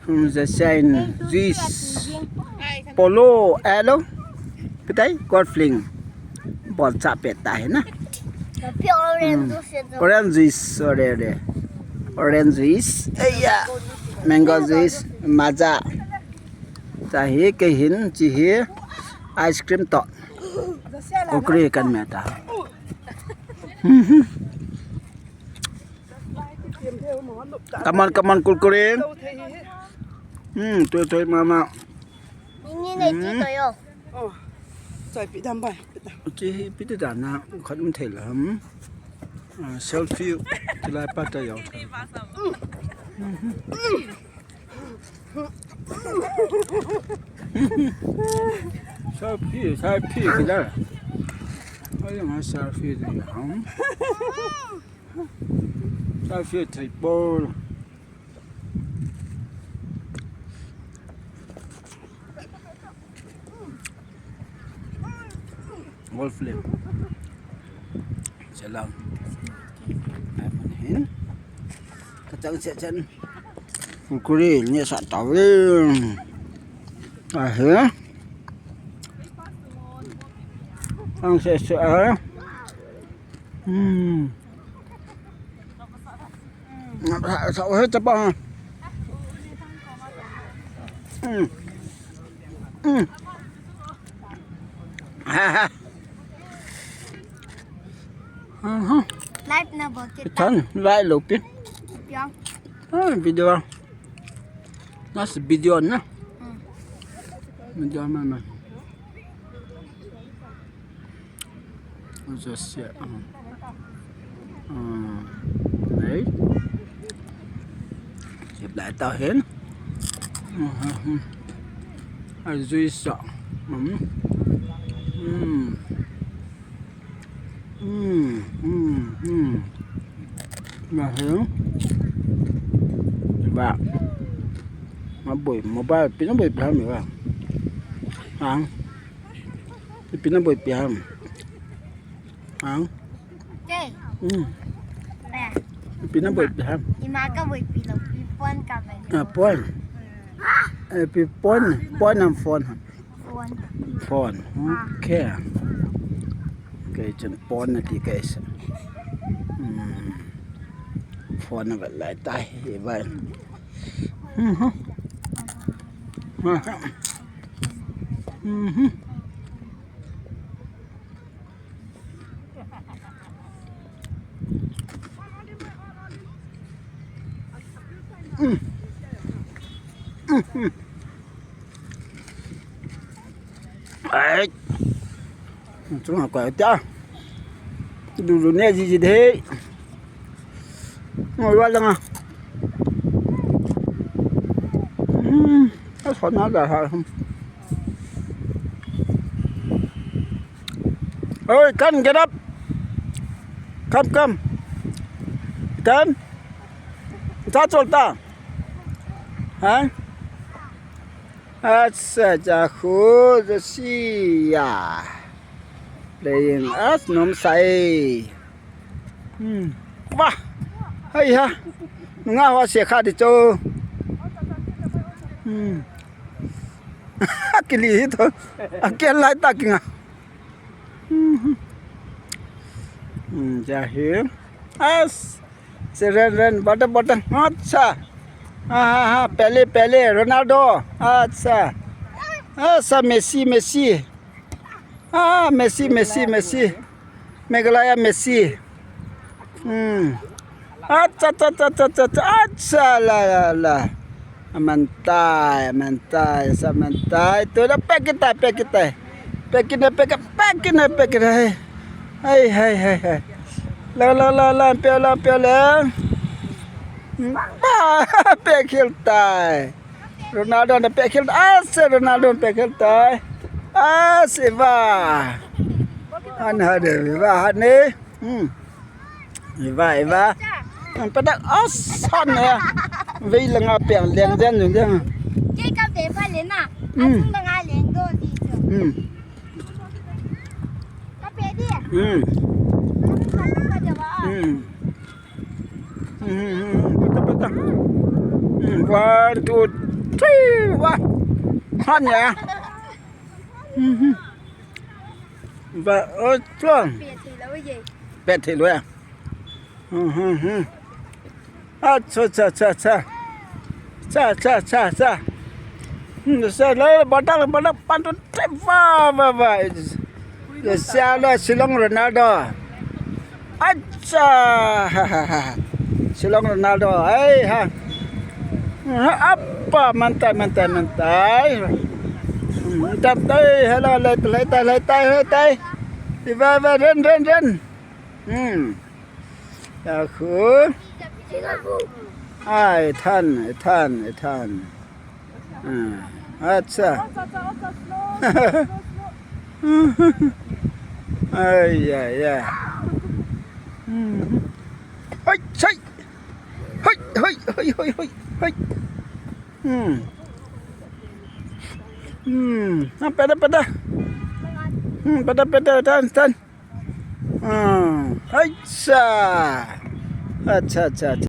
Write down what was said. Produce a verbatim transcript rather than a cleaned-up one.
Hmm, the sign juice. Polo, alo. Pitai, golf fling. Bol cha pet ta hai na. Tapi orange juice itu. Orange juice, ore, ore. Orange juice. Eya. Mango juice, maja. Cha hi, kei hin, chi hi. Ice cream to. Kurkure kan me ta. Come on, come on, kurkure. Hmm, toi toi mama. Ini na iti to yo. Oh. Choi pi dam bai. Chi pi te dan na khat um thei la ham. Ah, selfie ti lai pa ta yo. Selfie, selfie ti lai. Ai ma selfie ti ham. Selfie thei bol. Golf fling. Selang. Ai man hin. Kachang se chan. Kurkure ni sa tawin. Ahe. Ang se se ah. Hmm. Sa, sa, sa, sa, sa, hmm. Hmm. Ha, ha. Aha. Live na ba kita? Chan, live lo pi. Piang. Ah, video. Nas video na. Hmm. Video na na. Just here. Uh, uh, đấy. Chụp lại tao hen. Uh, uh, uh. Ai, duy sợ. Ừ. Ừ. Ừ, ừ, ừ. Mà hứng. Và mà buổi, mà ba, pin nó buổi ba mươi ba. Hả? Ipi na boipi ham? Ang? Che. Hmm. Ba. Ipi na boipi ham? Ima ka boipi lo, pi pon ka ba. Ah, pon. Hmm. Eh, pi pon, pon ham phone ham? Phone. Phone. Ah. Okay. Okay, chun pon na ti guys. Hmm. Phone na ba lai tai, ba. Mhm. Mhm. Ai. Chunga ko ta. Dudu ne ji ji de. Ngoi wa langa. Hmm, a sona da ha. Oi, Kan, get up. Come, come. Kan. Ta chol ta. Ha? Acha, ja khu, ja si ya. Playing as nom sai. Hmm. Wah. Hai ha. Nga wa se kha di cho. Hmm. Kili hi to. Akel lai ta kinga. Hmm. Hmm, ja hi. As. Se ren ren button button. Acha. Ha ha ha. Pele pele Ronaldo. Acha. Acha Messi Messi. Ah, Messi, Messi, Messi. Meghalaya Messi. Hmm. Acha, acha, acha, acha, acha, acha, la, la, la. Aman tai, aman tai, sa aman tai. Tu dah pack kita, pack kita. Pack kita, pack, pack kita, pack kita. Hai, hai, hai, hai. La, la, la, la, pia, la, pia, la. Ba, pack tai. Ronaldo na pehkhel, ase Ronaldo na pehkhel tai. Ase va. An ha de va ha ne. Hmm. Iva, iva. An patak asan ne. Vei langa peng leng den den den. Ke ka pe pa le na. Hmm. Asun langa leng do di jo. Hmm. Ka pe di. Hmm. Ka pe di ba. Hmm. Hmm, hmm, hmm, pata, pata. Hmm, one, two, Thui, wa. Han ya. Mhm. Ba, o, tlon. Pet thei lou ya. Mhm, mhm. Acha, cha, cha, cha. Cha, cha, cha, cha. Hmm, sa le, badak, badak, pantun, te, wa, wa, wa. Sa le, Shillong Ronaldo. Acha. Shillong Ronaldo. Ai, ha. Ha, apa, mantai, mantai, mantai. Hmm, mantai, hello, lai, lai, tai, lai, tai, lai, tai. Iba, iba, ren, ren, ren. Hmm. Yahoo. Ai, than, ai, than, ai, than. Hmm. Acha. Ai, ai, ai. Hmm. Hoi, chai. Hoi, hoi, hoi, hoi, hoi, hoi. Hmm. Hmm. Ah, pada, pada. Hmm, pada, pada, tan, tan. Hmm. Acha. Acha, acha, acha.